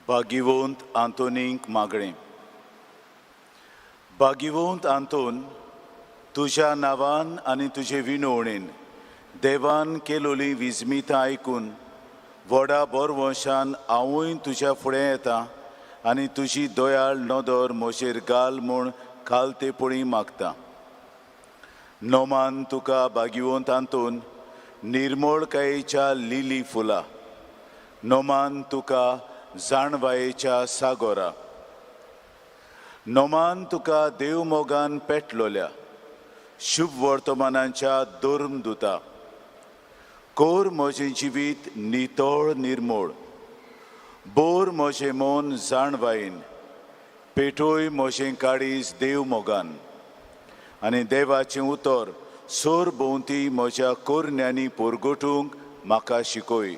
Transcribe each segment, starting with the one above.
भागिवंत आंतोनीक मागणें. भागिवंत आंतोन, तुज्या नांवान आनी तुजे विनवणेन देवान केलोली विजमितां आयकून व्हडा बोरवंशान हांवूय तुज्या फुडें येता आनी तुजी दयाळ नदर म्हजेर घाल म्हूण खालतेपणी मागता. नोमान तुका भागिवंत आंतोन, निर्मळकायेच्या लिली फुला. नोमान तुका जाणवायेच्या सागोरा. नोमान तुका देवमोगान पेटलोल्या शुभ वर्तमानाच्या धर्मदुता. कोर म्हजें जिवीत नितळ निर्मोळ, बोर म्हजें मन जाणवायेन, पेटोय म्हजें काळीज देवमोगान आनी देवाचें उतर सोर भोंवती म्हज्या कोरण्यांनी पोरगोटूंक म्हाका शिकय.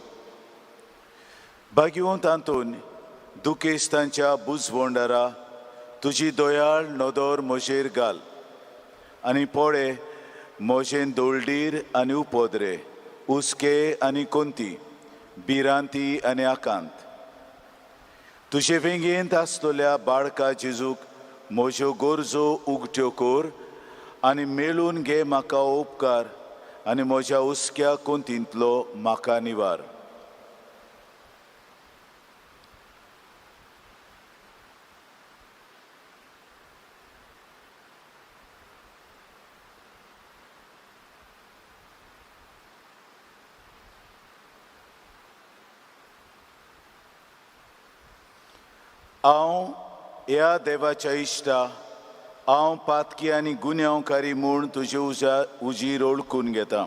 भाग्यवंत आंतोन, दुखेस्तांच्या बुजवंडारा तुजी दयाळ नदर म्हजेर घाल आनी पळे म्हजें दोळडीर आनी उपद्रे, हुस्के आनी कोंती, भिरांती आनी आकांत. तुजे वेंगेंत आसतल्या बाळका जेजूक म्हज्यो गरजो उगट्यो कर आनी मेळून घे म्हाका उपकार आनी म्हज्या हुस्क्या कोंतींतलो म्हाका निवार. हांव ह्या देवाच्या इश्टा, हांव पातकी आनी गुन्यांवकारी म्हूण तुजे उजीर ओळखून घेता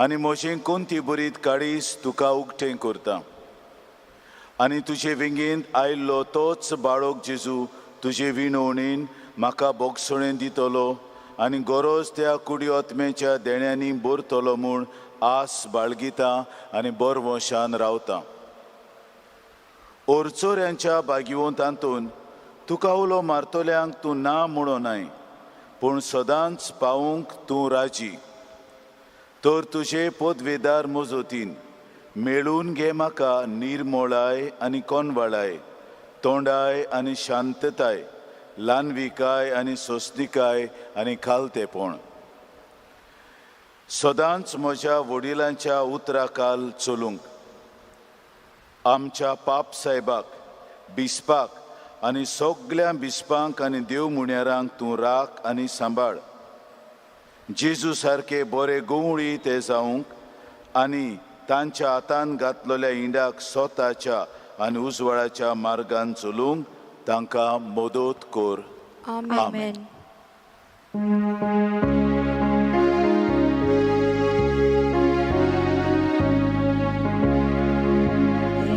आनी म्हजें कोंती बरीत काळीज तुका उगटें करता आनी तुजे वेंगेंत आयिल्लो तोच बाळक जेजू तुजे विनवणीन म्हाका बोगसणें दितलो आनी गरज त्या कुडी आत्म्याच्या देण्यांनी भरतलो म्हूण आस बाळगिता आनी बरवंशान रावता. ओरचोऱ्यांच्या भागिवंत आंतोन, तुका उलो मारतल्यांक तूं ना म्हणो नाय, पूण सदांच पावूंक तूं राजी. तर तुजे पदवेदार मजतीन मेळून घे म्हाका निर्मोळाय आनी कोनवाळाय, तोंडाय आनी शांतताय, ल्हानविकाय आनी सोंसणिकाय आनी खालतेपण. सदांच म्हज्या वडिलांच्या उतराखाल चलूंक, आमच्या पाप सायबाक, बिस्पाक आनी सगल्या बिस्पांक आनी देव मुण्यारांक तूं राख आनी सांबाळ. जेजू सारके बरे गवळी ते जावंक आनी तांच्या हातान घातलेल्या इंडाक स्वताच्या आनी उजवाडाच्या मार्गान चलूंक तांकां मदत कर. आमेन.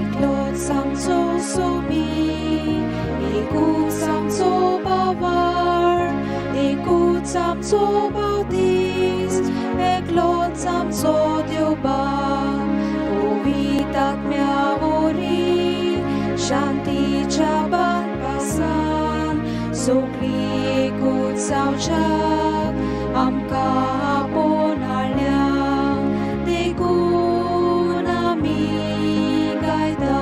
एकलोच आमचो सोमी, एकूच आमचो बाबार, एकूच आमचो बावतीस, एकलोच आमचो देव बाप, पवित्र आत्म्या वरी शांतीच्या बांदपासान सगळीं एकूच जावच्याक आमकां आपोवन हाडल्या, देखून आमी गायता.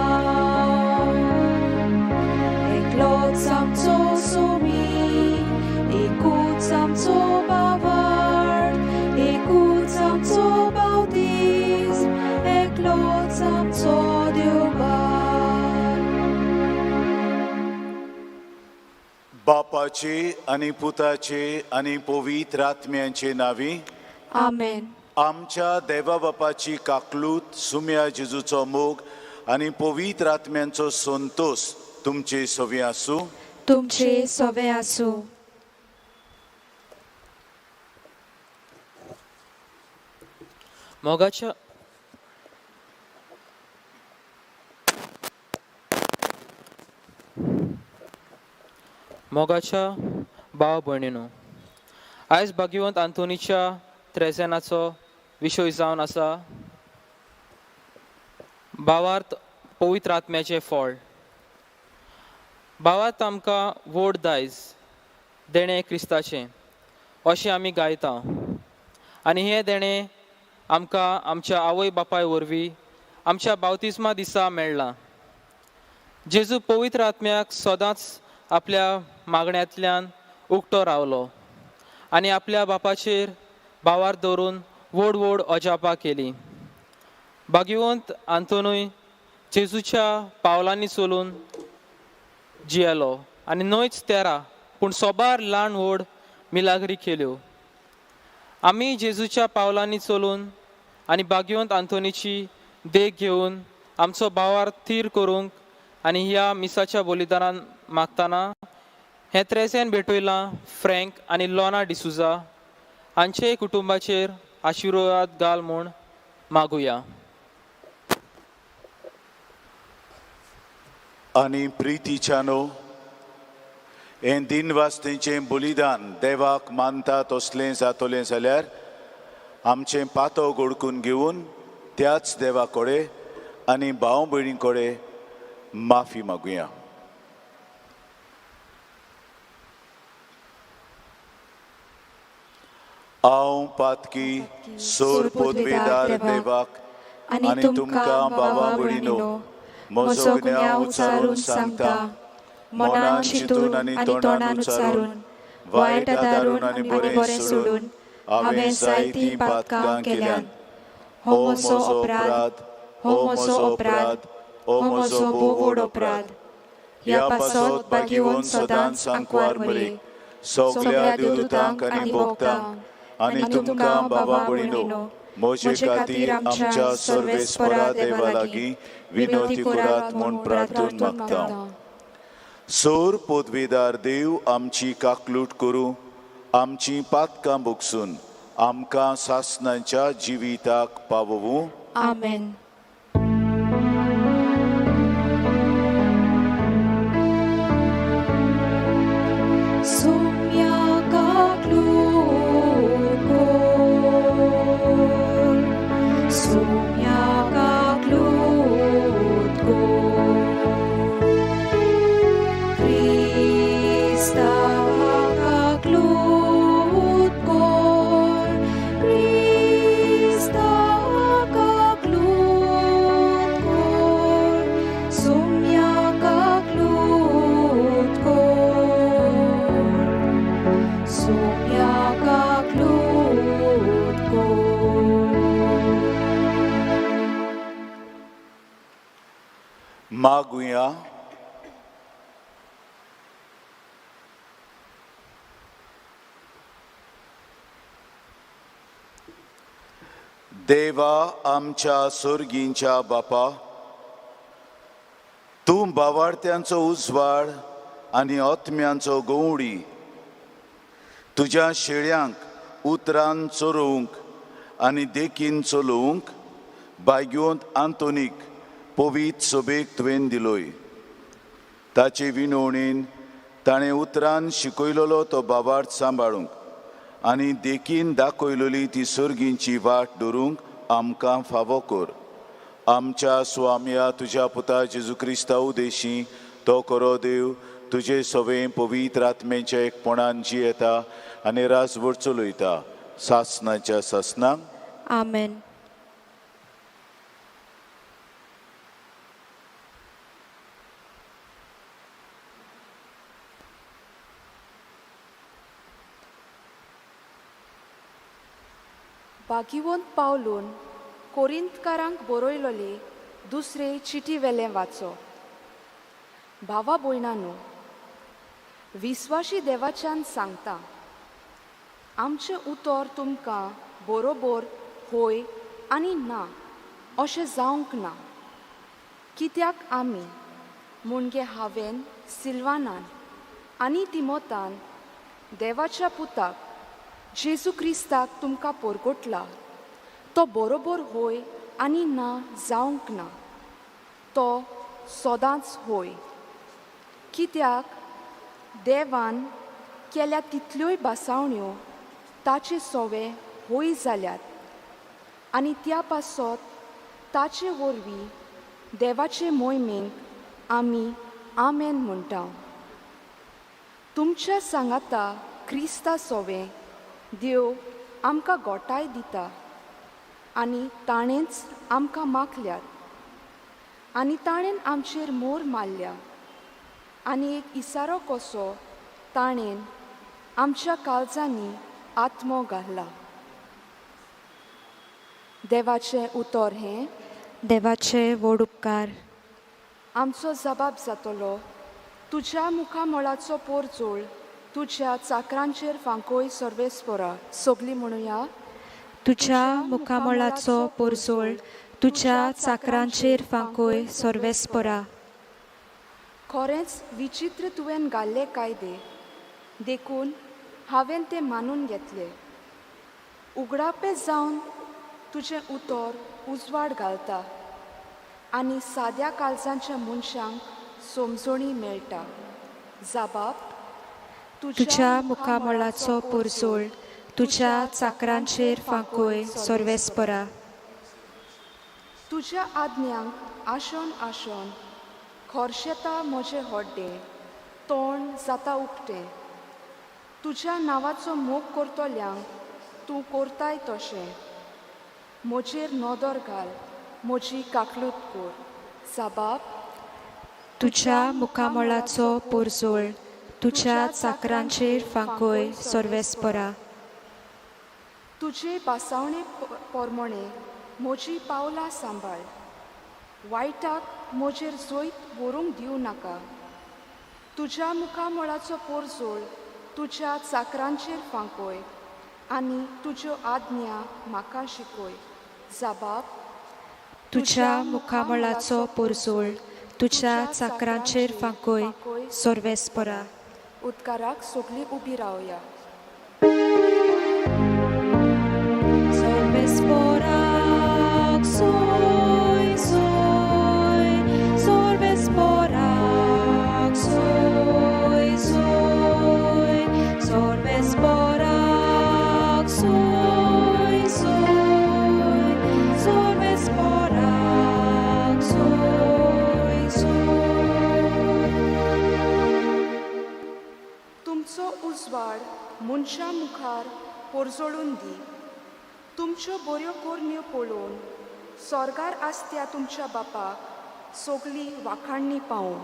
एकलोच आमचो सोमी, एकूच आमचो बाबार, एकूच आमचो बावतीस, एकलोच आमचो देव बाप. बापाचे आनी पुताचे आनी पवित्र आत्म्यांचे नांवी. आमेन. आमच्या देवा बापाची काकलूत, सुम्या जेजूचो मोग आनी पवित्र आत्म्यांचो संतोस तुमचे सवी आसूं. तुमचे सवे आसूं. मोगाच्या मोगाच्या भाव भयणीनो, आयज भाग्यवंत आंतोनीच्या त्रेजेनाचो विशय जावन आसा भावार्थ पवित्र आत्म्याचें फळ. भावार्थ आमकां व्हड दायज देणें क्रिस्ताचें अशें आमी गायता आनी हें देणें आमकां आमच्या आवय बापाय वरवीं आमच्या बावतिस्मा दिसा मेळ्ळां. जेजू पवित्र आत्म्याक सदांच आपल्या मागण्यांतल्यान उक्तो रावलो आनी आपल्या बापाचेर भावार दवरून व्हड व्हड अजापां केलीं. भाग्यवंत आंतोनूय जेजूच्या पावलांनी चलून जियेलो आनी न्हयच 13 पूण सोबार ल्हान व्हड मिलाग्री केल्यो. आमी जेजूच्या पावलांनी चलून आनी भाग्यवंत आंतोनीची देख घेवन आमचो भावार थीर करूंक आनी ह्या मिसाच्या बलिदानान मागतना हें त्रेसेन भेटयलां फ्रँक आनी लोना डिसुजा हांचे कुटुंबाचेर आशिर्वाद घाल म्हूण मागुया. आनी प्रितीच्यानो हें दिनवास्तेचें बलिदान देवाक मानता तसलें जातलें जाल्यार आमचें पातो गोडकून घेवन त्याच देवा कडेन आनी भाव भयणी कडेन माफी मागुया. हांव पातकी सोर पोदवेदार देवाक आनी तुमकां भावा भयणीनो म्हजो गुन्यांव उचारून सांगता, मनान चिंतून आनी तोंडान उच्चारून, वायट आदारून आनी बरें सोडून हांवें जायतीं पातकां केल्यांत. हो म्हजो अपराध, हो म्हजो अपराध, हो म्हजो भोव व्हड अपराध. ह्या पासत भाग्यवंत सदांच आंकवार मरे सगल्या देवदूतांक आनी भोगतांक आनी तुमकां बाबा भयणीनो म्हजे खातीर आमच्या सर्वेस्परा देवा लागीं विनवती करात म्हूण प्रार्थून मागता. सोर पोदवेदार देव आमची काकलूट करूं, आमची पातकां भोगसून आमकां सासणाच्या जिविताक पावोवूं. आमेन. मागुया. देवा आमच्या सोर्गींच्या बापा, तूं बावार्थ्यांचो उजवाड आनी आत्म्यांचो गवडी, तुज्या शेळ्यांक उतरान चरोवंक आनी देखीन चलोवंक भाग्यवंत आंतोनीक पवित्र सोबेक तुवें दिलोय. ताचे विनवणीन ताणें उतरान शिकयलेलो तो बाबार्थ सांबाळूंक आनी देखीन दाखयलेली ती सर्गींची वाट धरूंक आमकां फावो कर. आमच्या स्वाम्या तुज्या पुता जेजू क्रिस्ता उदेशी तो करो देव तुजे सवे पवित्र आत्मेच्या एकपणान जियेता आनी राजवट चलयता सासणाच्या सासणाक. आमेन. भाग्यवंत पावलून कोरिंतकारांक बरयलोले दुसरे चिटी वेलें वाचो. भावा भयणांनो, विस्वाशी देवाच्यान सांगता, आमचें उतर तुमकां बरोबर होय आनी ना अशें जावंक ना. कित्याक आमी म्हणजे हांवें सिल्वानान आनी तिमोतान देवाच्या पुताक जेजू क्रिस्ताक तुमकां परगटला, तो बरोबर होय आनी ना जावंक ना, तो सदांच होय. कित्याक देवान केल्या तितल्योय भासावण्यो ताचे सोवे होय जाल्यात आनी त्या पासत ताचे वरवीं देवाचे मोहिमेक आमी आमेन म्हणटा. तुमच्या सांगाता क्रिस्ता सोवे देव आमकां गोठाय दिता आनी ताणेंच आमकां मागल्यात. आनी ताणें आमचेर मोर मारल्या आनी एक इसारो कसो ताणें आमच्या काळजांनी आत्मो घाला. देवाचें उतर हें देवाचे व्हड उपकार. आमचो जबाब जातलो तुज्या मुखामळाचो पोरजोळ तुज्या चाकरांचेर फांकोय सर्वेस्परा. सगलीं म्हणुया. तुज्या मुखामळाचो पोरजोळ तुज्या चाकरांचेर फांकोय सर्वेस्परा. खरेंच विचित्र तुवें घाल्ले कायदे, देखून हांवें ते मानून घेतले. उगडापे जावन तुजें उतर उजवाड घालता आनी साद्या काळजांच्या मनशांक समजणी मेळटा. जाबाब तुज्या मुखामळाचो पोरजोळ तुज्या चाकरांचेर फांकोय सर्वेस्परा. तुज्या आज्ञांक आशोन आशोन खर्शेता म्हजें हड्डें, तोंड जाता उकतें. तुज्या नांवाचो मोग करतल्यांक तूं करताय तशें. म्हजेर नदर घाल, म्हजी काकलूत कर. जाबाब तुज्या मुखामळाचो पोरजोळ तुज्या चाकरांचेर फांकोय सर्वेस्परा. तुजे बासावणे पोरमोणे म्हजी पावलां सांबाळ. वायटाक म्हजेर जैत व्हरूंक दिवं नाका. तुज्या मुखामळाचो पोरजोळ तुज्या चाकरांचेर फांकोय आनी तुज्यो आज्ञा म्हाका शिकय. जाबाब तुज्या मुखामळाचो पोरजोळ तुज्या चाकरांचेर फांकोय सर्वेस्परा. उदकाराक सगलीं उबी रावया. सर्वेस्पराक सोय सोय, सर्वेस्पराक सोय सोय, सर्वेस्पराक सोय सोय, सर्वेस्पराक सोय सोय. तुमचो उजवाड मनशां मुखार पोरजोळून दी. तुमच्यो बऱ्यो करण्यो पळोवन स्वर्गार आसत्या तुमच्या बापाक सगली वाखाणणी पावूं.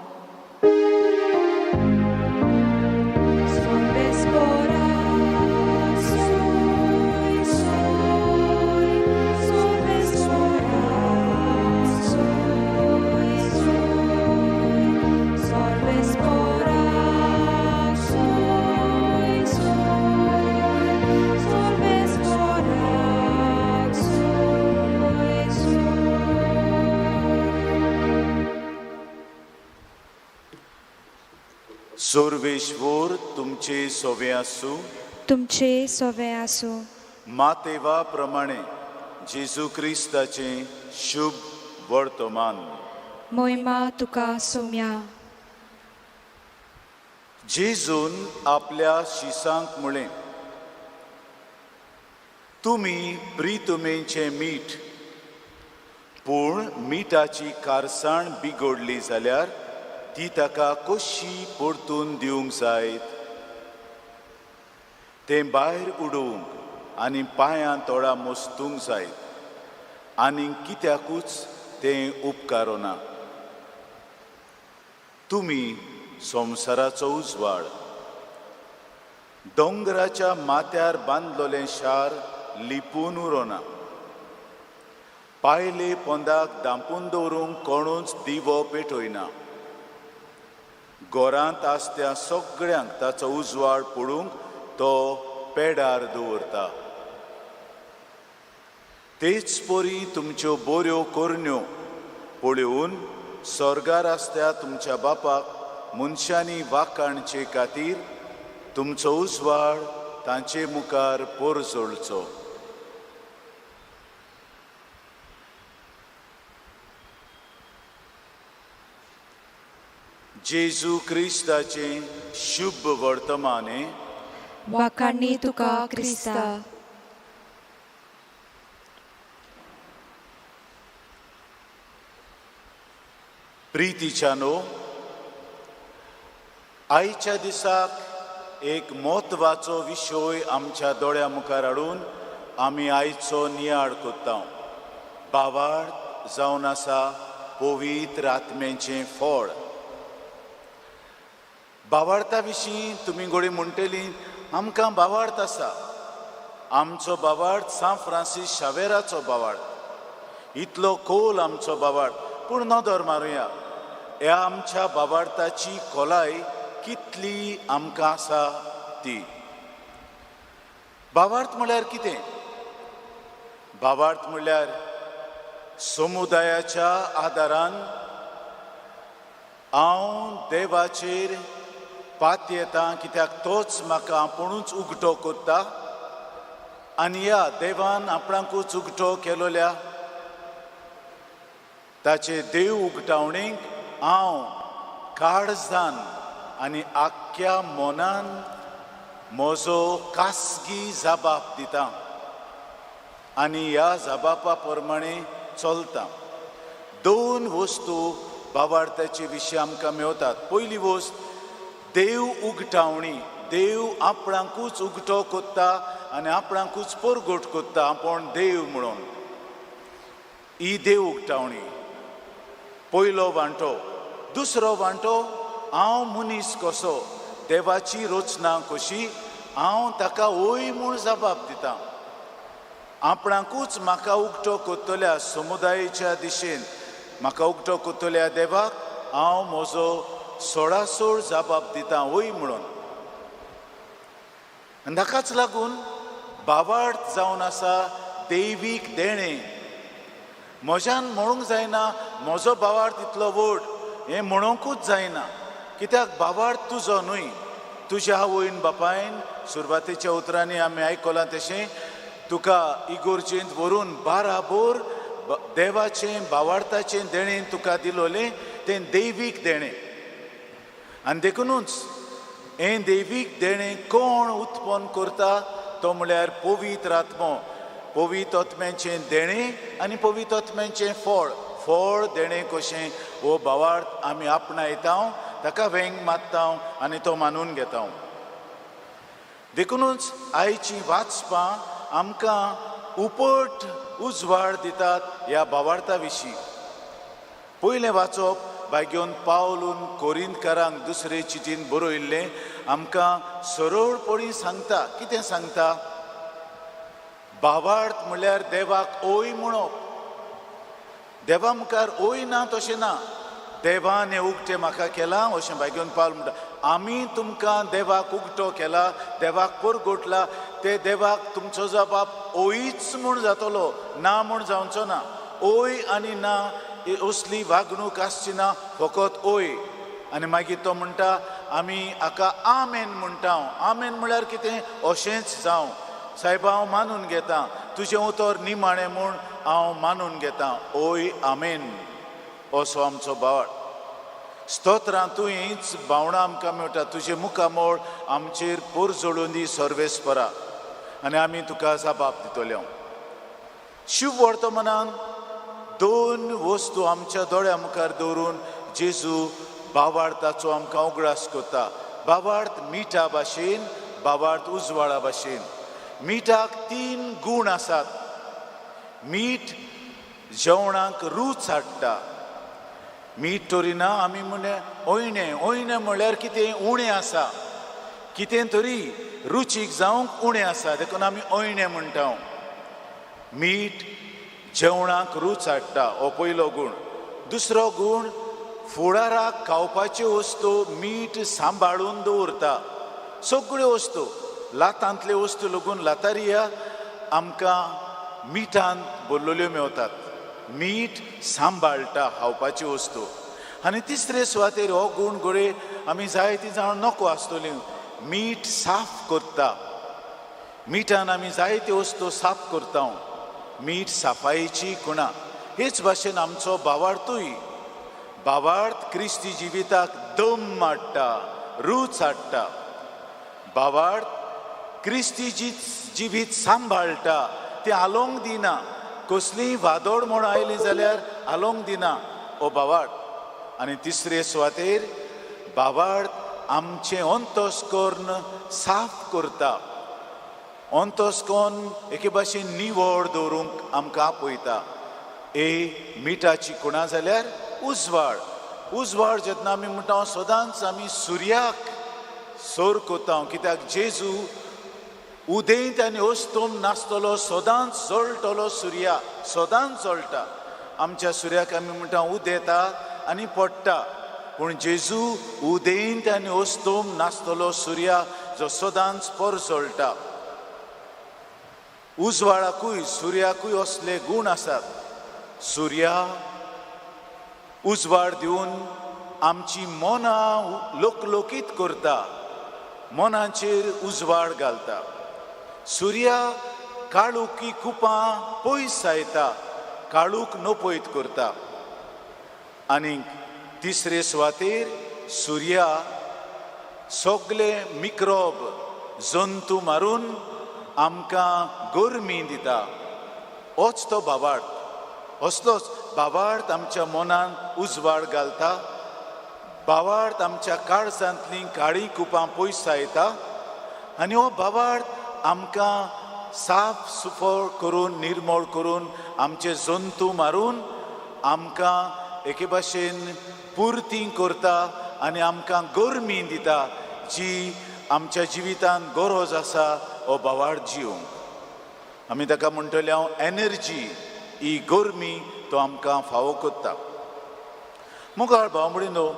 सर्वेस्पराक सोय सोय, सर्वेस्पराक सोय सोय, सर्वेस्पराक सोय सोय, सर्वेस्पराक सोय सोय. सर्वेश्वर तुमचे सोवे आसूं. तुमचे सोवे आसूं. मातेवा प्रमाणे जेजू क्रिस्ताचें शुभ वर्तमान. मोहिमा तुका सोम्या. जेजून आपल्या शिसांक म्हळें, तुमी प्रितुमेचें मीठ, पूण मिठाची कारसाण बिगडली जाल्यार ती ताका कशी परतून दिवंक जायत? तें भायर उडोवंक आनी पांयां तोडा मोस्तूंक जायत आनी कित्याकूच तें उपकारना. तुमी संवसाराचो उजवाड. दोंगराच्या माथ्यार बांदलोलें शार लिपून उरोना. पायले पोंदाक दांपून दवरूंक कोणूच दिवो पेटयना. घरांत आसत्या सगळ्यांक ताचो उजवाड पडूंक तो पेडार दवरता. तेच परी तुमच्यो बऱ्यो करण्यो पळोवन स्वर्गार आसत्या तुमच्या बापाक मनशांनी वाखाणचे खातीर तुमचो उजवाड तांचे मुखार पोरजोळचो. जेजू क्रिस्ताचें शुभ वर्तमान. वाखाणणी तुका क्रिस्ता. प्रितीच्यानो, आयच्या दिसाक एक म्हत्वाचो विशय आमच्या दोळ्या मुखार हाडून आमी आयचो नियाळ करता. भावार्थ जावन आसा पवित्र आत्म्याचें फळ. भावार्था विशीं तुमी घोडी म्हणटली आमकां भावार्थ आसा. आमचो भावार्थ सांत फ्रांसीस शावेराचो भावार्थ, इतलो खोल आमचो भावार्थ. पूण नदर मारुया ह्या आमच्या भावार्थाची खोलाय कितली आमकां आसा ती. भावार्थ म्हळ्यार कितें? भावार्थ म्हळ्यार समुदायाच्या आदारान हांव देवाचेर पातयेतां, कित्याक तोच म्हाका आपुणूच उगटो करता आनी ह्या देवान आपणाकूच उगटो केलोल्या ताचे देव उगटावणेक हांव काळजान आनी आख्ख्या मनान म्हजो खासगी जबाब दिता आनी ह्या जबाबा प्रमाणे चलता. दोन वस्तू भावार्थाचे विशय आमकां मेवतात. पयली वस्त देव उगटावणी. देव आपणाकूच उगटो कोत्ता आनी आपणाकूच परगट कोत्ता आपूण देव म्हणून. ही देव उगटावणी पयलो वांटो. दुसरो वांटो हांव मनीस कसो, देवाची रचना कशी, हांव ताका वय म्हूण जबाब दिता. आपणाकूच म्हाका उगटो कोत्तल्या समुदायेच्या दिशेन म्हाका उगटो कोत्तल्या देवाक हांव म्हजो सोळासोळ जबाब दिता वय म्हणून. आनी ताकाच लागून भावार्थ जावन आसा दैवीक देणें. म्हज्यान म्हणूंक जायना म्हजो भावार्थ इतलो व्हड, हें म्हणोंकूच जायना, कित्याक भावार्थ तुजो न्हय. तुज्या आवयन बापायन सुरवातेच्या उतरांनी आमी आयकलां तशें तुका इगोर्जेंत व्हरून बाराबोर देवाचें भावार्थाचें देणें तुका दिलोलें तें दैवीक देणें. आनी देखुनूच हें दैवीक देणें कोण उत्पन्न करता तो म्हळ्यार पवित्र आत्मो. पवित्र आत्म्याचें देणें आनी पवित्र आत्म्याचें फळ. फळ देणें कशें हो भावार्थ आमी आपणायता, ताका वेंग मारता आनी तो मानून घेता. देखुनूच आयची वाचपां आमकां उपट उजवाड दितात ह्या भावार्था विशीं. पयलें वाचप बायगेवन पावलून कोरिंतकारांक दुसरे चिटीन बरयल्लें आमकां सरळपणी सांगता. कितें सांगता? भावार्थ म्हळ्यार देवाक ओय म्हणप. देवा मुखार ओय ना तशें ना, देवान हें उगटें म्हाका केलां अशें बायगेवन पावल म्हणटा. आमी तुमकां देवाक उगटो केला, देवाक परगटला, ते देवाक तुमचो जबाब ओयच म्हूण जातलो, ना म्हूण जावचो ना. ओय आनी ना असली वागणूक आसची ना, फकत ओय. आनी मागीर तो म्हणटा आमी हाका आमेन म्हणटा. आमेन म्हळ्यार कितें? अशेंच जावं सायबा, हांव मानून घेता तुजें उतर निमाणें म्हूण हांव मानून घेता. ओय आमेन असो आमचो भावार्थ. स्तोत्रां तूं हीच भावणां आमकां मेळटा. तुजें मुखामळ आमचेर पोरजोळून दी सर्वेस्परा आनी आमी तुका जबाब दितले. शिव वर्तमानान दोन वस्तू आमच्या दोळ्या मुखार दवरून जेजू भावार्थाचो आमकां उगडास करता. भावार्थ मिठा भाशेन, भावार्थ उजवाडा भाशेन. मिठाक तीन गूण आसात. मीठ जेवणाक रूच हाडटा. मीठ तरी ना आमी म्हणलें ओयणें. ओयणें म्हणल्यार कितें उणें आसा, कितें तरी रुचीक जावंक उणें आसा, देखून आमी ओयणें म्हणटा. मीठ जेवणाक रूच हाडटा हो पयलो गूण. दुसरो गूण, फुडाराक खावपाच्यो वस्तू मीठ सांबाळून दवरता. सगळ्यो वस्तू, लातांतल्यो वस्तू लागून लातारिया आमकां मिठान भरलेल्यो मेवतात. मीठ सांबाळटा खावपाची वस्तू. आनी तिसरे सुवातेर हो गूण घडये आमी जायतीं जाणां नको आसतली. मीठ साफ करता. मिठान आमी जायत्यो वस्तू साफ करता. मीठ साफायेची खुणा. हेच भाशेन आमचो भावार्थूय. भावार्थ क्रिस्ती जिविताक दम हाडटा, रूच हाडटा. भावार्थ क्रिस्ती जिवीत सांबाळटा, तें आलोवंक दिना. कसलीय वादोड म्हूण आयली जाल्यार आलोवंक दिना हो भावार्थ. आनी तिसरे सुवातेर भावार्थ आमचें अंतस्कर्ण साफ करता. अंतस्कर्ण एके भाशेन निवळ दवरूंक आमकां आपयता. ए मिठाची खुणा जाल्यार उजवाड. उजवाड जेन्ना आमी म्हणटा सदांच आमी सुर्याक सोर कोता, कित्याक जेजू उदेंत आनी अस्तोम नासतलो, सदांच जळटलो सुर्या, सदांच जळटा. आमच्या सुर्याक आमी म्हणटा उदेता आनी पडटा, पूण जेजू उदेंत आनी अस्तोम नासतलो सुर्या जो सदांच परजळटा. उजवाडाकूय सुर्याकूय असले गूण आसात. सुर्या उजवाड दिवन आमची मनां लोकलोकीत करता, मनाचेर उजवाड घालता. सुर्या काळुकी कुपां पयस जायता, काळूक नपयत करता. आनी तिसरे सुवातेर सुर्या सगळे मिक्रोब जंतू मारून आमकां गरमी दिता. होच तो भावार्थ, असलोच भावार्थ आमच्या मनान उजवाड घालता, भावार्थ आमच्या काळजांतलीं काळीं कुपां पयस जायता आनी हो भावार्थ आमकां साफ सुफळ करून निर्मळ करून आमचे जंतू मारून आमकां एके भाशेन पुर्ती करता आनी आमकां गरमी दिता जी आमच्या जिवितांत गरज आसा हो भावार्थ जिवंक. आमी ताका म्हणटले हांव एनर्जी, ही गरमी तो आमकां फावो करता. मुखार भाव म्हणिनो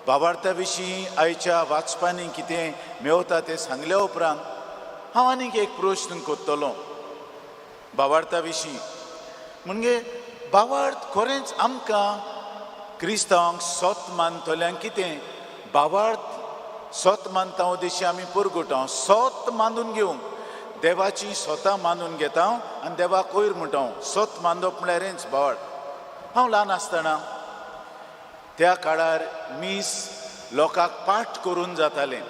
भावार्था विशीं आयच्या वाचपांनी कितें मेवता तें सांगल्या उपरांत हांव आनीक एक प्रश्न करतलो भावार्था विशीं. म्हणजे भावार्थ खरेंच आमकां क्रिस्तांवांक सोत मानतल्यांक कितें भावार्थ सोत मानता देशी आमी परगुटांव सोत मानून घेवंक देवाची स्वता मानून घेता आनी देवाक वयर म्हणटा. सोत मानप म्हळ्यारच भावार्थ. हांव ल्हान आसतना त्या काळार मीस लोकांक पाठ करून जातालें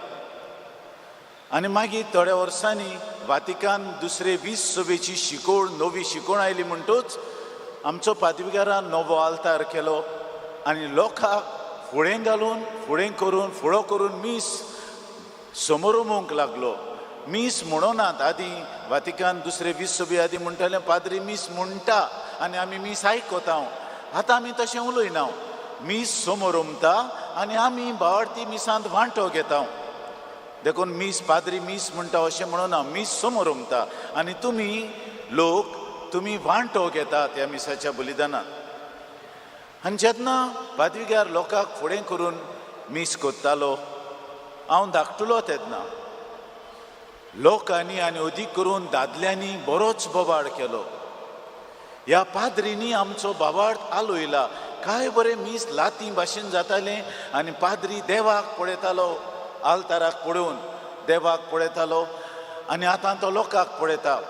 आनी मागीर थोड्या वर्सांनी वातिकान दुसरे 20 सभेची शिकवण, नवी शिकवण आयली म्हणटूच आमचो पादविगारान नवो आल्तार केलो आनी लोकांक फुडें घालून फुडें करून फुडो करून मीस समोरमूंक लागलो. मीस म्हणोनात आदीं वातिकान दुसरे 20 सभे आदीं म्हणटाले पाद्री मीस म्हणटा आनी आमी मीस आयकता. आतां आमी तशें उलयना, मीस समोरमता आनी आमी भावार्थी मिसांत वांटो घेता. देखून मीस पाद्री मीस म्हणटा अशें म्हणोना, मीस समोरमता आनी तुमी लोक तुमी वांटो घेतात ह्या मिसाच्या बलिदानात. आनी जेन्ना पादविगार लोकांक फुडें करून मीस करतालो हांव धाकटुलो तेन्ना लोकांनी आनी अदीक करून दादल्यांनी बरोच बोवाळ केलो. ह्या पाद्रींनी आमचो भावार्थ आलोयला. काय बरें मीस लाती भाशेन जातालें आनी पाद्री देवाक पळयतालो, आल्ताराक पळोवन देवाक पळयतालो आनी आतां तो लोकांक पळयता.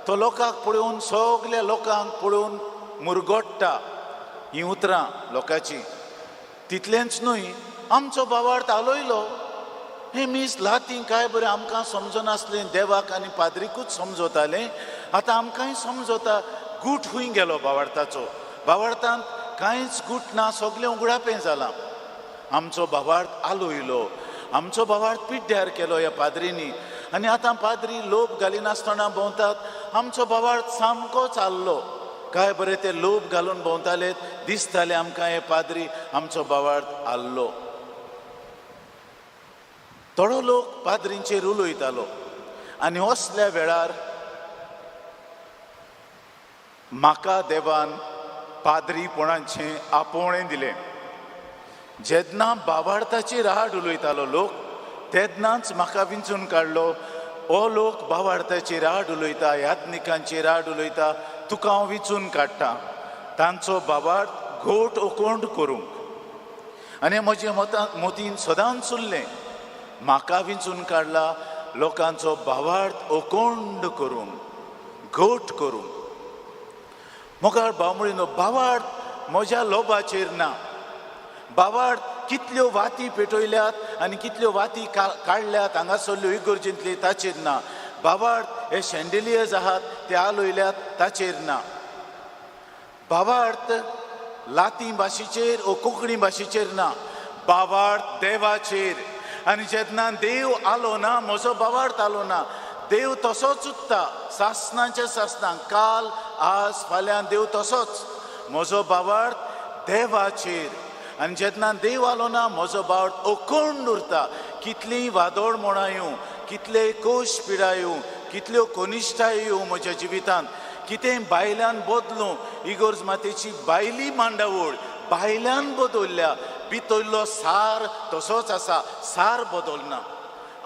तो लोकांक पळोवन सगल्या लोकांक पळोवन मुरगोट्टा. हीं उतरां लोकांची. तितलेंच न्हय, आमचो भावार्थ आलोयलो. हें मीस लाती काय बरें आमकां समजनासलें, देवाक आनी पाद्रीकूच समजतालें. आतां आमकांय समजता. गूट खंय गेलो भावार्थाचो? भावार्थांत कांयच गूट ना, सगळें उगडापें जालां. आमचो भावार्थ आलोयलो, आमचो भावार्थ पिड्ड्यार केलो ह्या पाद्रींनी आनी आतां पाद्री लोभ घालिनासतना भोंवतात. आमचो भावार्थ सामको चाललो. काय बरें ते लोभ घालून भोंवताले, दिसताले आमकां हे पाद्री, आमचो भावार्थ आल्लो. थोडो लोक पाद्रींचेर उलयतालो आनी असल्या वेळार म्हाका देवान पाद्रीपणाचें आपोवणें दिलें. जेन्ना भावार्थाचेर आड उलयतालो लोक तेन्नाच म्हाका विंचून काडलो. हो लोक भावार्थाचेर आड उलयता, याज्ञिकांचेर आड उलयता, तुका हांव विंचून काडटा तांचो भावार्थ घोट ओकोंड करूंक. आनी म्हजे मतीन सदांच उरलें, म्हाका विंचून काडला लोकांचो भावार्थ ओकोंड करूंक, घोट करूंक. मुखार भाव म्हणिनो भावार्थ म्हज्या लोभाचेर ना. भावार्थ कितल्यो वाती पेटयल्यात आनी कितल्यो वाती काडल्यात हांगासरल्यो इगर्जेंतली ताचेर ना. भावार्थ हे शेंडेलियर्स आहात ते आलोयल्यात ताचेर ना. भावार्थ लातीं भाशेचेर ओ कोंकणी भाशेचेर ना. भावार्थ देवाचेर. आनी जेन्ना देव आलो ना, म्हजो भावार्थ आलो ना. देव तसोच उत्ता सासनाच्या सासनां, काल आज फाल्यां देव तसोच. म्हजो भावार्थ देवाचेर. आनी जेन्ना देव आलो ना म्हजो भावार्थ अखंड उरता. कितलीं वादोळ मोणां येवं, कितले कोश पिडा येवं, कितल्यो कनिश्ठाय येवं म्हज्या जिवितांत, कितें बायल्यान बदलूं, इगोर्ज मातेची बायली मांडावळ बायल्यान बदलल्या, भितरलो सार तसोच आसा, सार बदलना.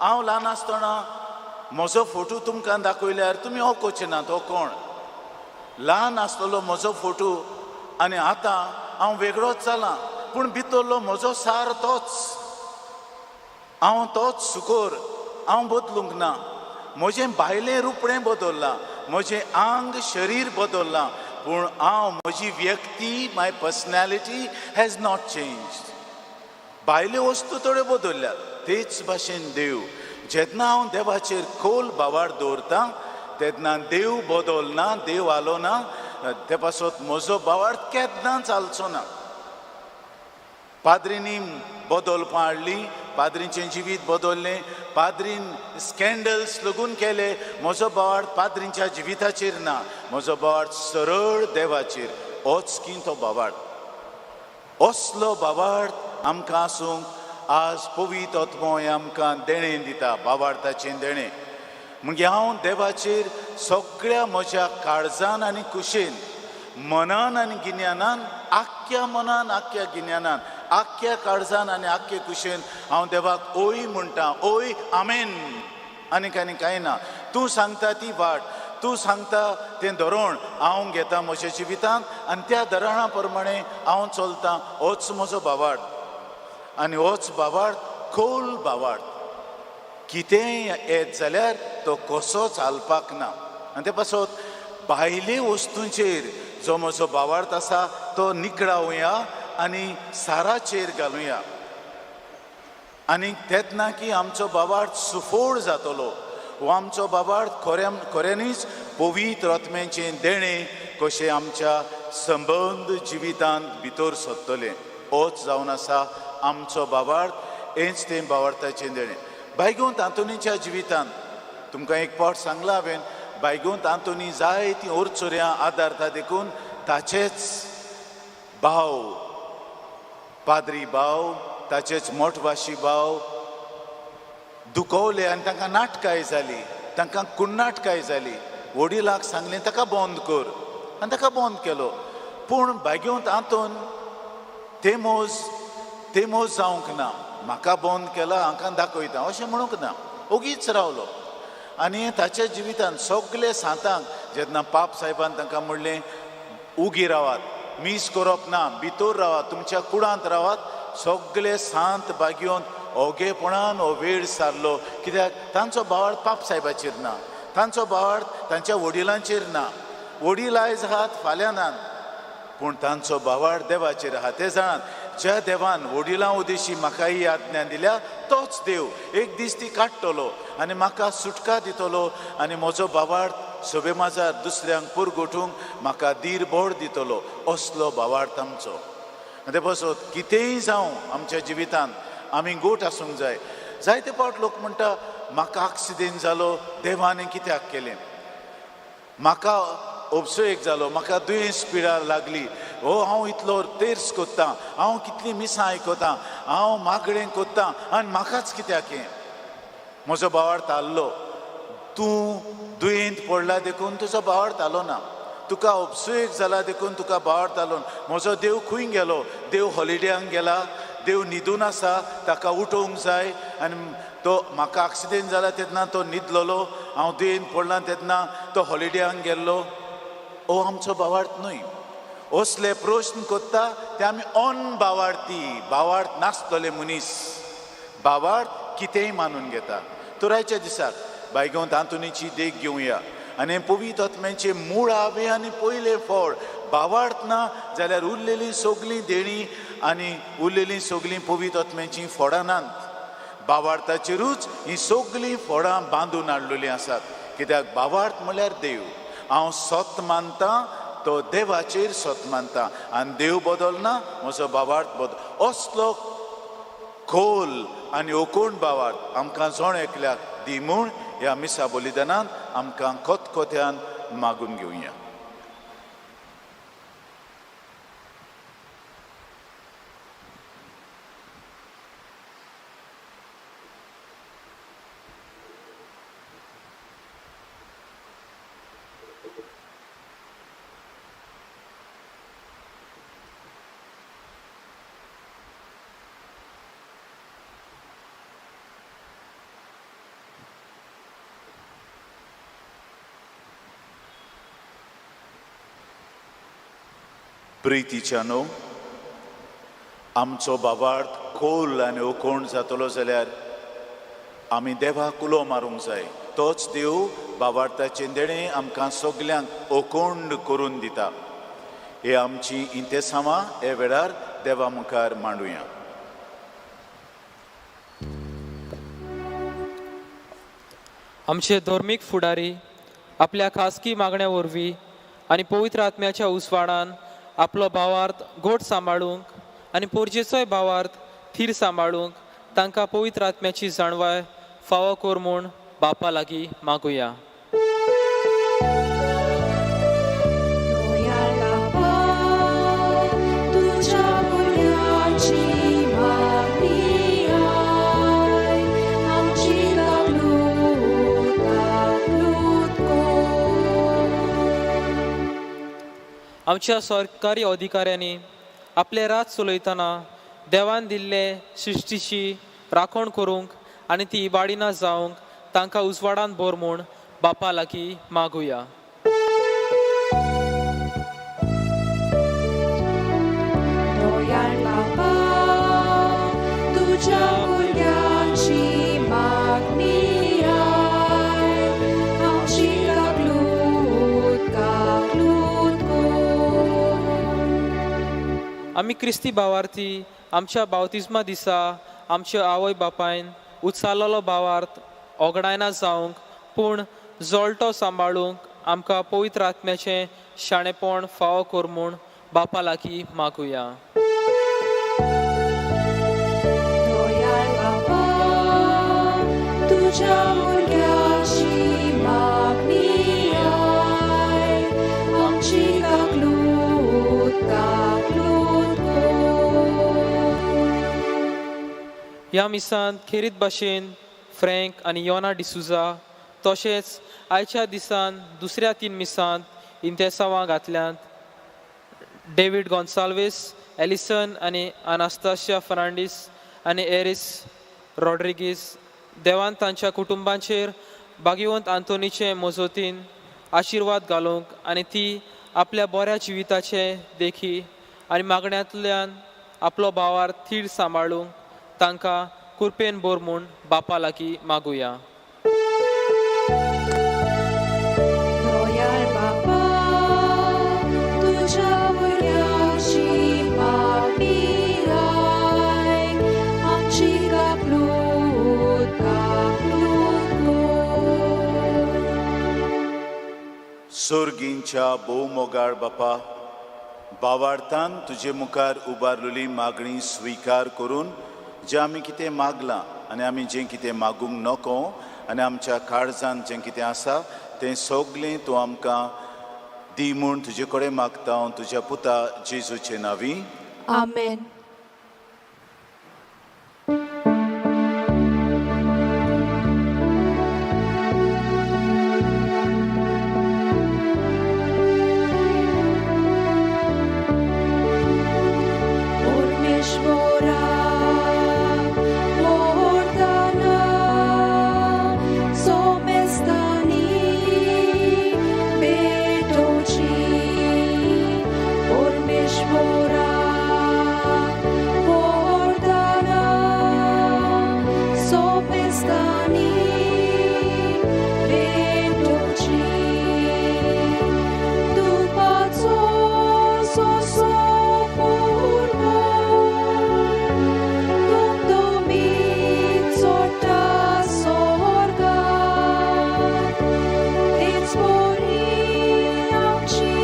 हांव ल्हान आसतना म्हजो फोटो तुमकां दाखयल्यार तुमी वळखचे ना तो कोण. ल्हान आसतलो म्हजो फोटो आनी आतां हांव वेगळोच जाला, पूण भितरलो म्हजो सार तोच, हांव तोच सुकोर, हांव बदलूंक ना. म्हजें भायलें रुपणें बदल्लां, म्हजें आंग शरीर बदल्लां, पूण हांव म्हजी व्यक्ती, my personality has not changed. भायल्यो वस्तू थोड्यो बदल्ल्यात. तेच भाशेन देव, जेन्ना हांव देवाचेर खोल भावार्थ दवरता तेन्ना देव बदलना, देव आलो ना, ते पासत म्हजो भावार्थ केन्ना चालचो ना. पाद्रींनी बदलपां हाडली, पाद्रींचें जिवीत बदललें, पाद्रीन स्कँडल्स लगून केले, म्हजो भावार्थ पाद्रींच्या जिविताचेर ना, म्हजो भावार्थ सरळ देवाचेर. होच की तो भावार्थ. असलो भावार्थ आमकां आसूंक आज पवित्र आत्मो हें आमकां देणें दिता, भावार्थाचें देणें. मागीर हांव देवाचेर सगळ्या म्हज्या काळजान आनी कुशेन, मनान आनी गिन्यानान, आख्ख्या मनान आख्ख्या गिन्यानान, आख्ख्या काळजान आनी आख्खे कुशेन हांव देवाक ओय म्हणटा, ओय आमेन, आनीक आनी कांय ना. तूं सांगता ती वाट, तूं सांगता तें धोरण हांव घेता म्हज्या जिवितांत आनी त्या धोरणा प्रमाणे हांव चलतां. होच म्हजो भावार्थ आनी होच भावार्थ खोल भावार्थ. कितेंय येत जाल्यार तो कसो चालपाक ना. आनी ते पासत भायले वस्तूंचेर जो म्हजो भावार्थ आसा तो निकळावया आनी साराचेर घालुया, आनी तेन्ना की आमचो भावार्थ सुफोड जातलो वो आमचो भावार्थ खऱ्यांनीच पवित्र आत्म्याचें देणें कशें आमच्या संबंद जिवितांत भितर सरतलें. होच जावन आसा आमचो भावार्थ, हेंच तें भावार्थाचें देणें. बायगूंत आंतोनीच्या जिवितांत तुमकां एक पावट सांगलां हांवें, बायगूंत आंतोनी जायतीं ओरचोऱ्यां आदारता देखून ताचेच भाव, पाद्री भाव, ताचेच मोठवाशी भाव दुखवले आनी तांकां नाटकाय जाली, तांकां कुन्नाटकाय जाली. वडिलाक सांगलें ताका बंद कर आनी ताका बंद केलो. पूण बायगूंत आंतोन तेमोज जावंक ना, म्हाका बंद केला हांकां दाखयता अशें म्हणूंक ना, ओगीच रावलो. आनी ताच्या जिवितांत सगळे सांतांक जेन्ना पाप साहेबान तांकां म्हणलें उगी रावात, मीस करप ना, भितर रावात, तुमच्या कुडांत रावात, सगळे सांत बागयोन ओगेपणान हो वेळ सारलो. कित्याक तांचो भावार्थ पाप साहेबाचेर ना, तांचो भावार्थ तांच्या वडिलांचेर ना. वडील आयज आहात फाल्यां नात, पूण तांचो भावार्थ देवाचेर आहा. ते जाणात ज्या देवान वडिलां उदेशी म्हाका ही आज्ञा दिल्या तोच देव एक दीस ती काडटलो आनी म्हाका सुटका दितलो आनी म्हजो भावार्थ सभे माजार दुसऱ्यांक पुरगोठूंक म्हाका धीर बोड दितलो. असलो भावार्थ आमचो. आनी ते पासत कितेंय जावं आमच्या जिवितांत आमी गोट आसूंक जाय. जायते फावट लोक म्हणटा म्हाका आक्सिडेंट जालो, देवान कित्याक केलें, म्हाका उपसोयेक जालो, म्हाका दुयेंस पिडा लागली, हो हांव इतलो तेर्स कोत्तां, हांव कितलीं मिसां आयकतां, हांव मागणें कोत्तां आनी म्हाकाच कित्याक हें, म्हजो भावार्थ हाल्लो. तूं दुयेंत पडला देखून तुजो भावार्थ हालो ना, तुका उपसुयेक जाला देखून तुका भावार्थ हालो. म्हजो देव खंय गेलो? देव हॉलिडेंक गेला, देव न्हिदून आसा, ताका उठोवंक जाय. आनी तो म्हाका आक्सिडेंट जाला तेन्ना तो न्हिदलेलो, हांव दुयेंत पडला तेन्ना तो हॉलिडेंक गेल्लो. हो आमचो भावार्थ न्हय. असले प्रश्न कोत्ता ते आमी अनभावार्थी, भावार्थ नासतले मनीस. भावार्थ कितेंय मानून घेता. तर आयच्या दिसाक बायगोंत आंतोनीची देख घेवया आनी पवित्र आत्म्याचें मुळावें आनी पयलें फळ भावार्थ ना जाल्यार उरलेलीं सगळीं देणीं आनी उरलेलीं सगळीं पवित्र आत्म्याचीं फळां नात. भावार्थाचेरूच हीं सगळीं फळां बांदून हाडलेलीं आसात. कित्याक भावार्थ म्हळ्यार देव. हांव सत मानता तो देवाचेर सत मानता आनी देव बदलना, म्हजो भावार्थ बदल. असलो खोल आनी ओकोण भावार्थ आमकां जण एकल्याक दी म्हूण ह्या मिसा बलिदानान आमकां खतखत्यान मागून घेवया. प्रितीच्यानो, आमचो बाबार्थ खोल आनी ओकोण जातलो जाल्यार आमी देवाक उलो मारूंक जाय. तोच देव बाबार्थाचें देणें आमकां सगल्यांक ओकोंड करून दिता. हे आमची इंतेसांवां हे वेळार देवा मुखार मांडुया. आमचे धर्मीक फुडारी आपल्या खासगी मागण्या वरवीं आनी पवित्र आत्म्याच्या उजवाडान आपलो भावार्थ गोड सांबाळूंक आनी पोरजेचोय भावार्थ थीर सांबाळूंक तांकां पवित्र आत्म्याची जाणवाय फावो कर म्हूण बापा लागीं मागुया. दयाळ बाबा, तुज्या भुरग्याची मागणी आयक, आमची काकलूत काकलूत कर. आमच्या सरकारी अधिकाऱ्यांनी आपले राज चलयतना देवान दिल्ले सृश्टीची राखण करूंक आनी ती इबाडिना जावंक तांकां उजवाडान भर म्हूण बापा लागीं मागुया. दयाळ बाबा, तुज्या भुरग्याची मागणी आयक, आमची काकलूत काकलूत कर. आमी क्रिस्ती भावार्थी आमच्या बावतिज्मा दिसा आमच्या आवय बापायन उत्सालेलो भावार्थ ओगडायना जावंक पूण जळटो सांबाळूंक आमकां पवित्र आत्म्याचें शाणेपण फावो कर म्हूण बापा लागीं मागुया. दयाळ बाबा, तुज्या भुरग्याची मागणी आयक, आमची काकलूत काकलूत कर. ह्या मिसांत खेरीत भाशेन फ्रँक आनी योना डिसुजा तशेंच आयच्या दिसान दुसऱ्या 3 मिसांत इंतेसांवां घातल्यांत डेवीड गोन्साल्वीस, एलिसन आनी अनास्ताशिया फर्नांडीस आनी एरिस रॉड्रिगीस. देवान तांच्या कुटुंबांचेर भाग्यवंत आंतोनीचे मजतीन आशिर्वाद घालूंक आनी ती आपल्या बऱ्या जिविताचे देखी आनी मागण्यांतल्यान आपलो भावार थीर सांबाळूंक तांकां कुरपेन भर म्हूण बापा लागीं मागुया. दयाळ बाबा, तुज्या भुरग्याची मागणी आयक, आमची काकलूत काकलूत कर. सोर्गींच्या भोवमोगाळ बापा, बावार्थान तुजे मुखार उबारलेली मागणी स्विकार करून जें आमी कितें मागलां आनी आमी जें कितें मागूंक नको आनी आमच्या काळजान जें कितें आसा तें सगलें तूं आमकां दी म्हूण तुजे कडेन मागता हांव तुज्या पुता जेजूचे नांवी. आमेन. परमेश्वरा वरदाना सोमेस्तानी भेटोवची. परमेश्वरा वरदाना सोमेस्तानी भेटोवची. दुपाचो सोसो पुरवो, दुमदुमीत सोडटा सोर्गात, तेच वरी आमची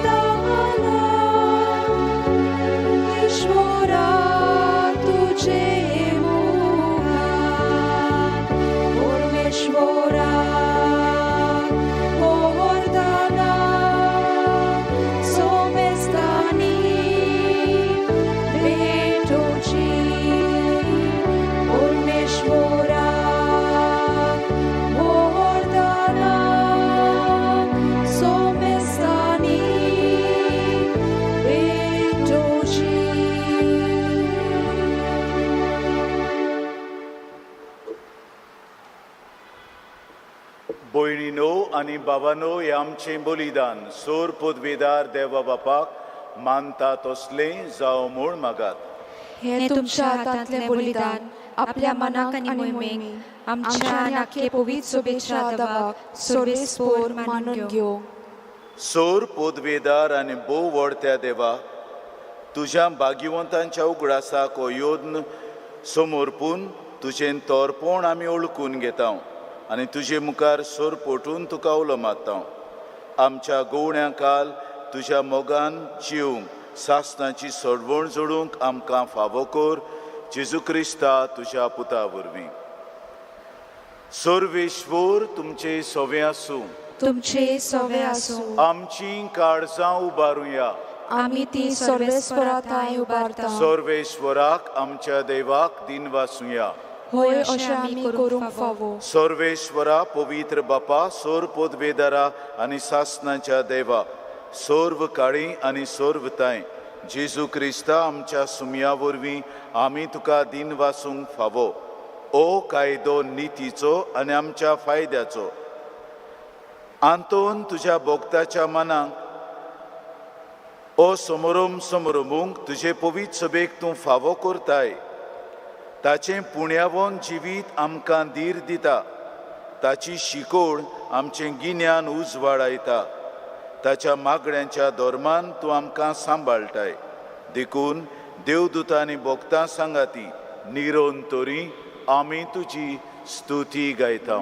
दानां, ईश्वरा तुजे मुखार. परमेश्वरा वरदाना सोमेस्तानी भेटोवची. परमेश्वरा वरदाना सोमेस्तानी भेटोवची. भयणीनो आनी बाबानो, हें आमचें बलिदान सोर पदवेदार देवा बापाक मानता तसलें जावं म्हूण मागात. हें तुमच्या हातांतलें बलिदान आपल्या मनाक आनी मोहिमेक आमच्या आनी आख्खे पवित्र सोबेच्या दवाक सर्वेस्पोर मानून घेवं. सोर पोदवेदार आनी भोव व्हडत्या देवा, तुज्या भाग्यवंतांच्या उगडासाक हो योद्न समर्पून तुजें तोरपोण आमी ओळखून घेता आनी तुजे मुखार सोर पोटून तुका उलो मारता. आमच्या गोवण्या काल तुज्या मोगान जिवंक सासणाची सोडवण जोडूंक आमकां फावो कर, जेजू क्रिस्ता तुज्या पुता वरवीं. सर्वेश्वर तुमचे सोवे आसूं. तुमचे सोवे आसूं. आमची काळजां उबारुया. आमी ती सर्वेस्परा थांय उबारता. सर्वेश्वराक आमच्या देवाक दिनवासुया. होय, अशें आमी करूंक फावो. सर्वेश्वरा, पवित्र बापा, सोर पोदवेदारा आनी सासणाच्या देवा, सर्व काळी आनी सर्व तांय जेजू क्रिस्ता आमच्या सुमया वरवीं आमी तुका दिनवासूंक फावो. ओ कायदो नितीचो आनी आमच्या फायद्याचो आंतोन तुज्या भोगताच्या मनाक ओ समोरम समोरमूंक तुजे पवित्र सभेक तूं फावो करताय. ताचें पुण्यावन जिवीत आमकां धीर दिता, ताची शिकोवण आमचें गिन्यान उजवाडायता, ताच्या मागण्यांच्या धर्मान तूं आमकां सांबाळटाय. देखून देवदूतांनी भोगतां सांगाती निरोन तरी आमी तुजी स्तुती गायता.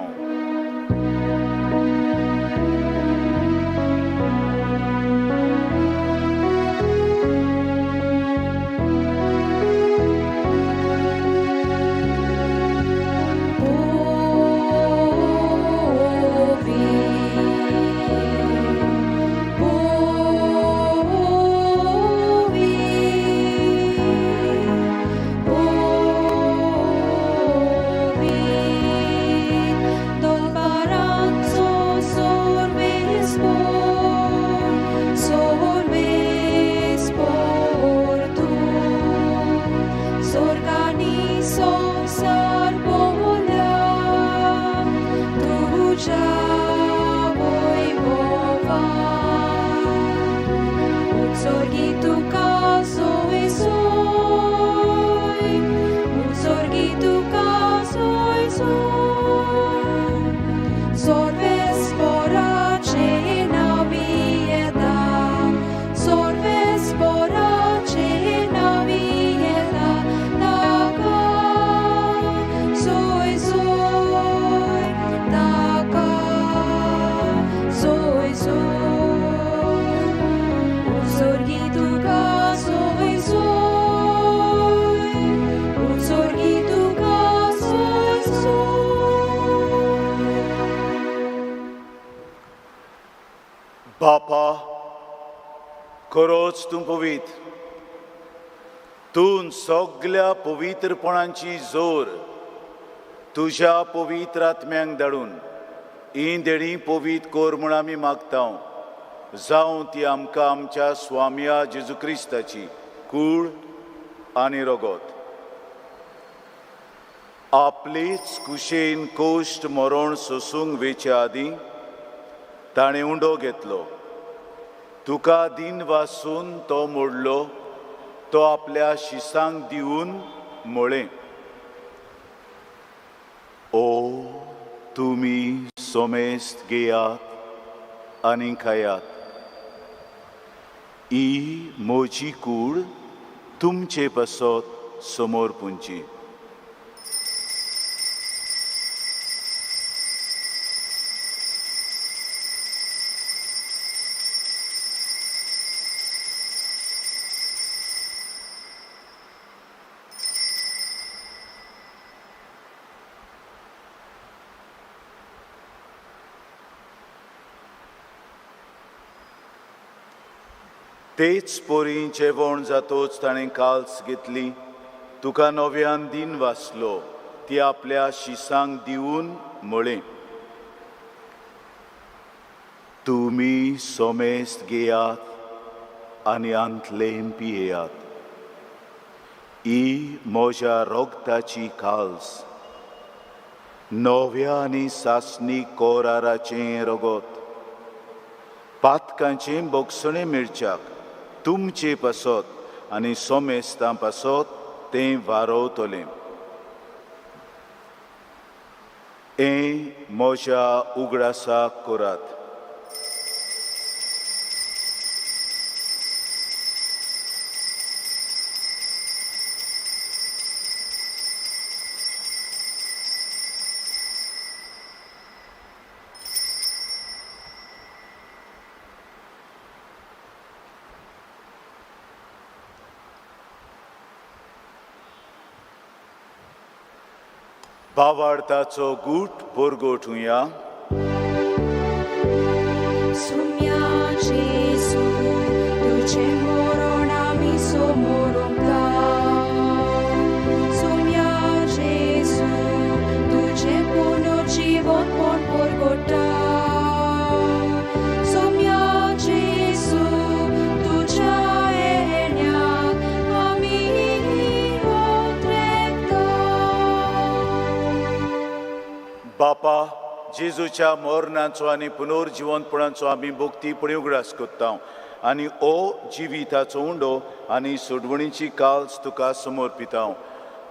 बापा, खरोच तूं पवित्र, तूं सगल्या पवित्रपणाची जोर तुज्या पवित्र आत्म्यांक धाडून ही देणी पवित्र कर म्हूण आमी मागता. जावं ती आमकां आमच्या स्वाम्या जेजू क्रिस्ताची कूळ आनी रगत. आपलीच कुशेन कोश्ट मरण सोसूंक वेचे आदीं ताणें उंडो घेतलो, तुका दिन वासून तो मोडलो, तो आपल्या शिसांक दिवन म्हळें, ओ तुमी सोमेस्त घेयात आनी खायात, ही म्हजी कूड तुमचे पासत समोर पुंची. तेच पोरी जेवण जातोच ताणें काल्स घेतली, तुका नव्यान दिन वाचलो, ती आपल्या शिसांक दिवन म्हळें, तुमी सोमेस्त घेयात आनी आंतलें पियेयात, ही म्हज्या रोगताची काल्स, नव्या आनी सासणी कोराराचें रगत, पातकांचें बोगसणें मेळच्याक तुमचे पासत आनी सोमेस्तां पासत तें वारोवतलें. हें म्हज्या उगडासाक करात. भावार्थाचो गूट परगटुया. सुम्या जेजू तुजें मरण आमी समोरता. सुम्या जेजू तुजें पुनर्जीवनपण परगटा. सुम्या जेजू तुज्या येण्याक आमी ओत्रेकता. बापा, जेजूच्या मरणाचो आनी पुनर्जिवंतपणाचो आमी भक्तीपणी उगडास करता आनी ओ जिविताचो उंडो आनी सोडवणीची काल्स तुका समर्पिता.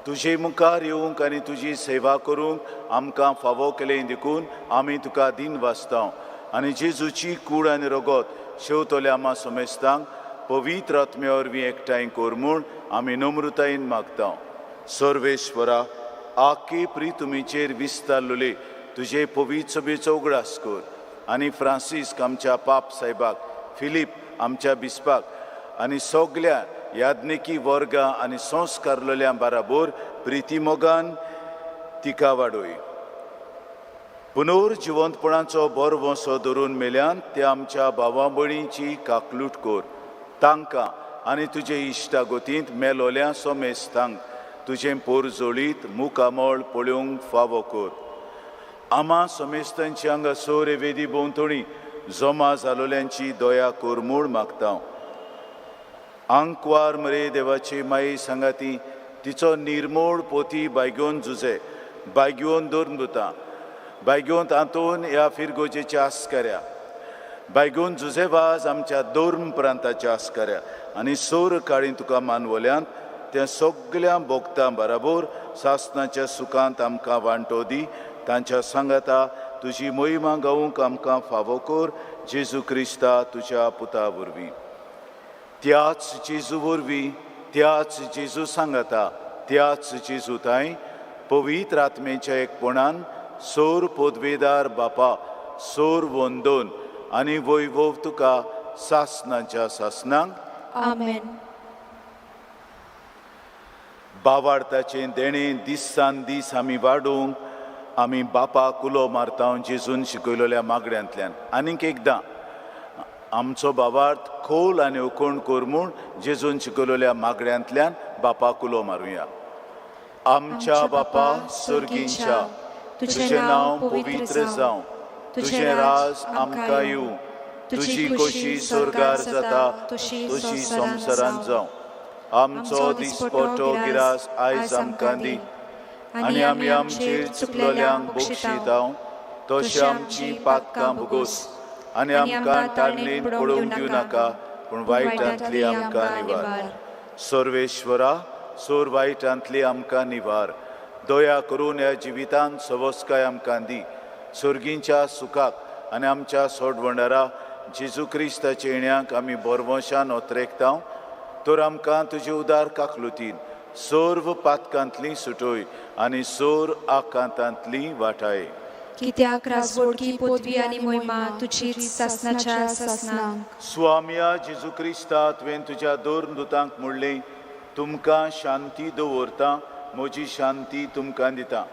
तुजे मुखार येवंक आनी तुजी सेवा करूंक आमकां फावो केलें देखून आमी तुका दिन वाचता आनी जेजूची कूड आनी रगत शेवतल्या आमा समेस्तांक पवित्र आत्म्या वरवीं एकठांय कर म्हूण आमी नम्रतायेन मागता. सर्वेश्वरा, आखे प्रितुमीचेर विस्तारलेले तुजे पवित्र सभेचो उगडास कर आनी फ्रांसीस्क आमच्या पाप साहेबाक, फिलीप आमच्या बिस्पाक आनी सगल्या याज्ञिकी वर्गां आनी संस्कारलेल्या बराबर प्रितीमोगान तिका वाडोय. पुनर्जिवंतपणाचो बरवंसो धरून मेल्यान ते आमच्या भावा भयणींची काकलूट कर. तांकां आनी तुजे इश्टागतींत मेलोल्या सोमेस्तांक तुजें पोरजोळीत मुखामळ पळोवंक फावो कर. आमा समेस्तांची हांगासर वेदी भोंवतणी जमा जालोल्यांची दया कर म्हूण मागता. आंकवार मरे देवाची माई सांगाती तिचो निर्मोळ पोती बायगोन जुजे बायगोन धरून बायगोन आंतोन ह्या फिरगोजेच्या आस्कऱ्या बायगोन जुजे वाज आमच्या दोर्म प्रांताच्या आस्कऱ्या आनी सोर काळी तुका मानवल्यांत त्या सगल्या भोगतां बराबर सासनाच्या सुखांत आमकां वांटो दी. तांच्या सांगाता तुजी मोहिमा गावूंक आमकां फावो कर जेजू क्रिस्ता तुज्या पुता वरवीं. त्याच जेजू वरवीं, त्याच जेजू सांगाता, त्याच जेजू तांय पवित्र आत्मेच्या एकपणान सोर पोदवेदार बापा सोर वंदोन आनी वैभव तुका सासनाच्या सासनांक. आमेन. बावार्थाचें देणें दिसान दीस आमी वाडोवंक आमी बापाक उलो मारता जेजून शिकयलेल्या मागण्यांतल्यान. आनीक एकदां आमचो बावार्थ खोल आनी उकोण कर म्हूण जेजून शिकयलेल्या मागण्यांतल्यान बापाक उलो मारुया. आमच्या बापा सर्गींच्या, तुजें नांव पवित्र जावं, तुजें राज आमकां येवं, तुजी खोशी स्वर्गार जाता तशी संवसारांत जावं. आमचो दिसपट्टो गिरास आयज आमकां दी आनी आमी आमचेर चुकलोल्यांक बक्षितां तशी आमची पातकां भोगोस आनी आमकां ताणलेन पळोवंक दिवं नाका, पूण वायटांतली आमकां निवार. सर्वेश्वरा, सोर वायटांतली आमकां निवार. दया करून ह्या जिवितांत सवस्काय आमकां दी. सर्गींच्या सुखाक आनी आमच्या सोडवंडारा जेजू क्रिस्ताच्या येण्याक आमी बरवंशान ओतरेकता तर आमकां तुजे उदार काकलुतीन सर्व पातकांतली सुटोय आनी सोर आकांतांतली वाटाय. कित्याक राजवडकी पदवी आनी मोहिमा तुजीच सासनाच्या सासनाक. स्वामया जेजू क्रिस्ता, तुवें तुज्या दोन दुतांक म्हणलें, तुमकां शांती दवरता, म्हजी शांती तुमकां दिता.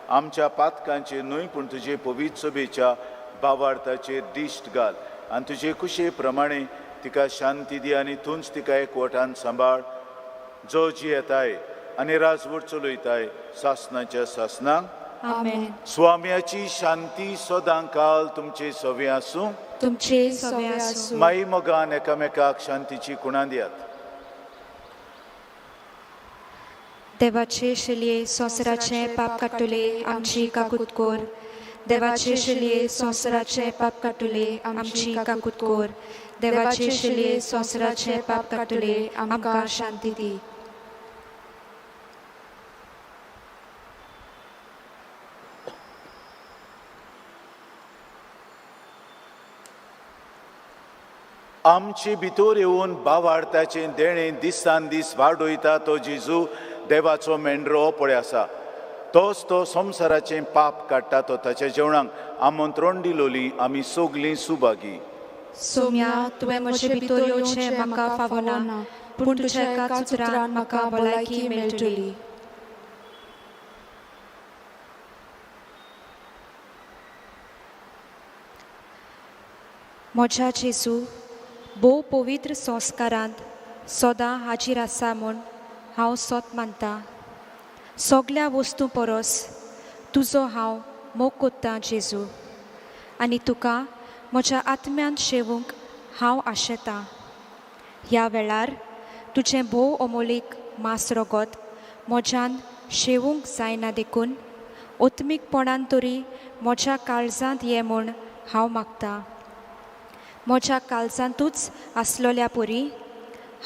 आमच्या पातकांचेर न्हय पूण तुजे पवित्र सभेच्या बावार्थाचेर दिश्ट घाल आनी तुजे कुशे प्रमाणे तिका शांती दी आनी तूंच तिका एकवटान सांबाळ, जो जियेताय आनी राजवट चलयताय सासनाच्या सासनाक. आमेन. स्वाम्याची शांती सदां काल तुमचे सवे आसूं, तुमचे सवे आसूं. माई मोगान एकामेकाक शांतीची कुणां दियात. देवाचे शेलये संवसाराचें पाप काडटले आमची काकूत कोर. देवाचे शेलये संवसाराचें पाप काडटले आमची काकूत कोर. देवाचे शिले संवसाराचे पाप काडटले, आमकां शांती दी. आमचे भितर येवन भावार्थाचें देणें दिसान दीस वाडयता तो जेजू देवाचो मेंढरो पळय आसा. तोच तो संवसाराचें पाप काडटा तो ताच्या जेवणाक आमंत्रण दिलोली आमी सगलीं सुभागी. सोम्या, तुवें म्हजे भितर येवचें म्हाका फावना, पूण तुज्या एकाच उतरान म्हाका भलायकी मेळटली. म्हज्या जेजू, भोव पवित्र संस्कारांत सदां हाजीर आसा म्हूण हांव सत मानता. सगल्या वस्तूं परस तुजो हांव मोग कोत्तां जेजू, आनी तुका म्हज्या आत्म्यांत शेवूंक हांव आशेतां. ह्या वेळार तुजें भोव अमोलीक मास रगत म्हज्यान शेवूंक जायना देखून ओत्मीकपणान तरी म्हज्या काळजांत ये म्हूण हांव मागतां. म्हज्या काळजांतूच आसलोल्या परी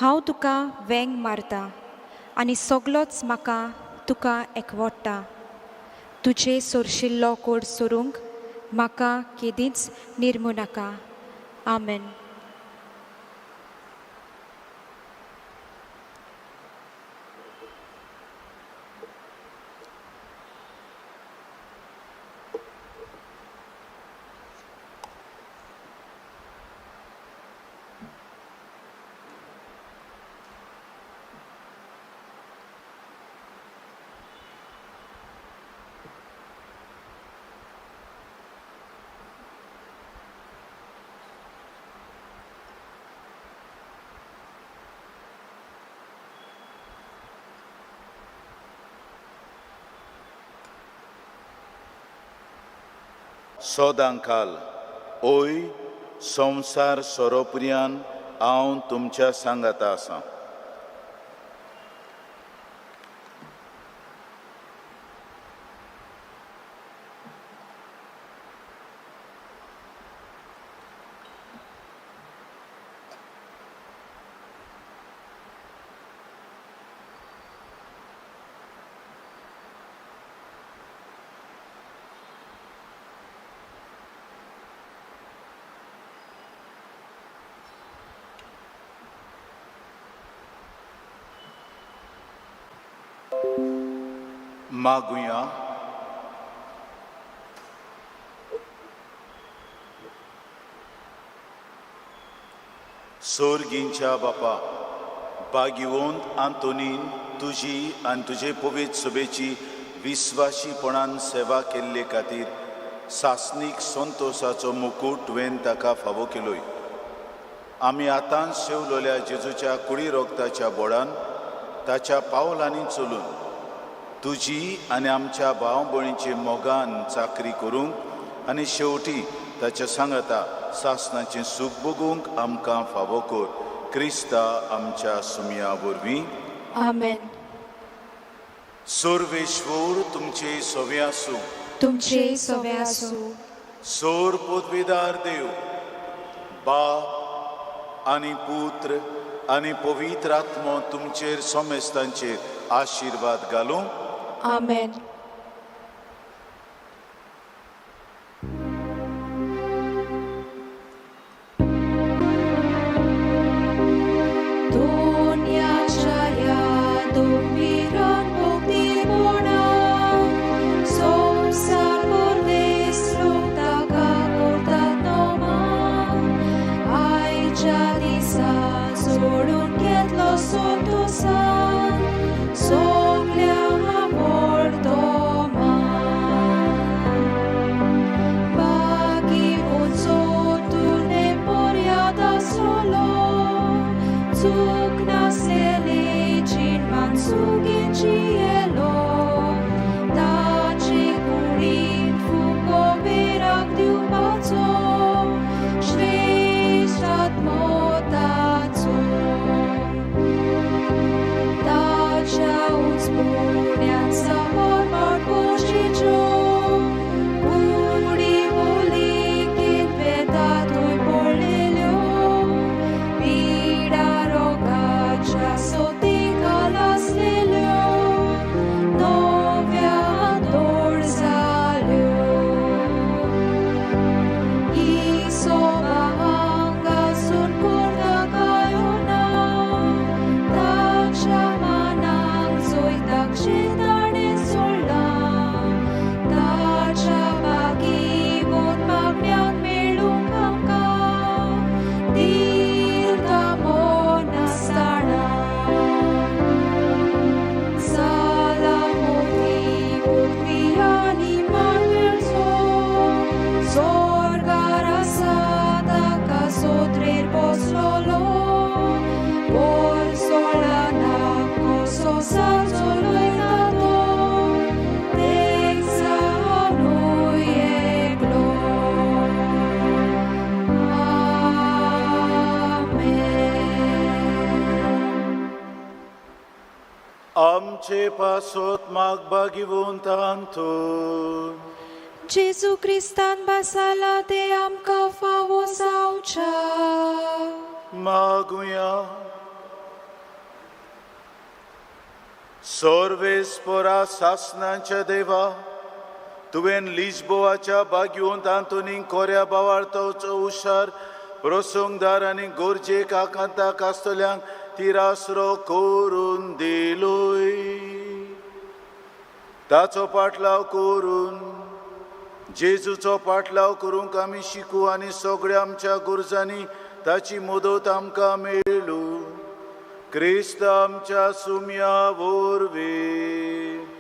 हांव तुका वेंग मारता आनी सगलोच म्हाका तुका एकवडटा. तुजे सोरशिल्लो कोड सोरूंक म्हाका केदींच निर्मू नाका. आमेन. सदांकाल ओय संवसार सोरोपुर्यान हांव तुमच्या सांगाता आसा. मागुया. सोर्गींच्या बापा, भाग्यवंत आंतोनीन तुजी आनी तुजे पवित्र सभेची विस्वाशीपणान सेवा केल्ले खातीर सासणीक संतोशाचो मुकूट तुवें ताका फावो केलोय. आमी आतां शेवलोल्या जेजूच्या कुडी रोगताच्या बोडान ताच्या पावलांनी चलून तुजी आनी आमच्या भाव भयणीचे मोगान चाकरी करूंक आनी शेवटी ताच्या सांगाता सासणाचें सूख भोगूंक आमकां फावो कर. क्रिस्ता आमच्या सुमया वरवीं. आमेन. सर्वेश्वर तुमचे सवे आसूं. तुमचे सवे आसूं. सोर पदवीदार देव बाप आनी पुत्र आनी पवित्र आत्मो तुमचेर समेस्तांचेर आशिर्वाद घालूं. आमेन. संवसार चलयता तो एक जावनूय एकलो. आमेन. आमचे पासत मागबा घेवन तांतून जेजू क्रिस्तान बसाला ते आमकां फावो जावच्या. मागुया. सर्वेस्परा सासनाच्या देवा, तुवें लिजबोवाच्या बागयोंत आंतोनीक कोऱ्या बावार्थाचो हुशार प्रसंगदार आनी गरजेक आकांताक आसतल्यांक तिरासरो करून दिलोय. ताचो पाटलाव करून जेजूचो पाटलाव करूंक आमी शिकू आनी सगळ्या आमच्या गरजांनी ताची मदत आमकां मेळू. क्रिस्त आमच्या सुम्या वरवीं.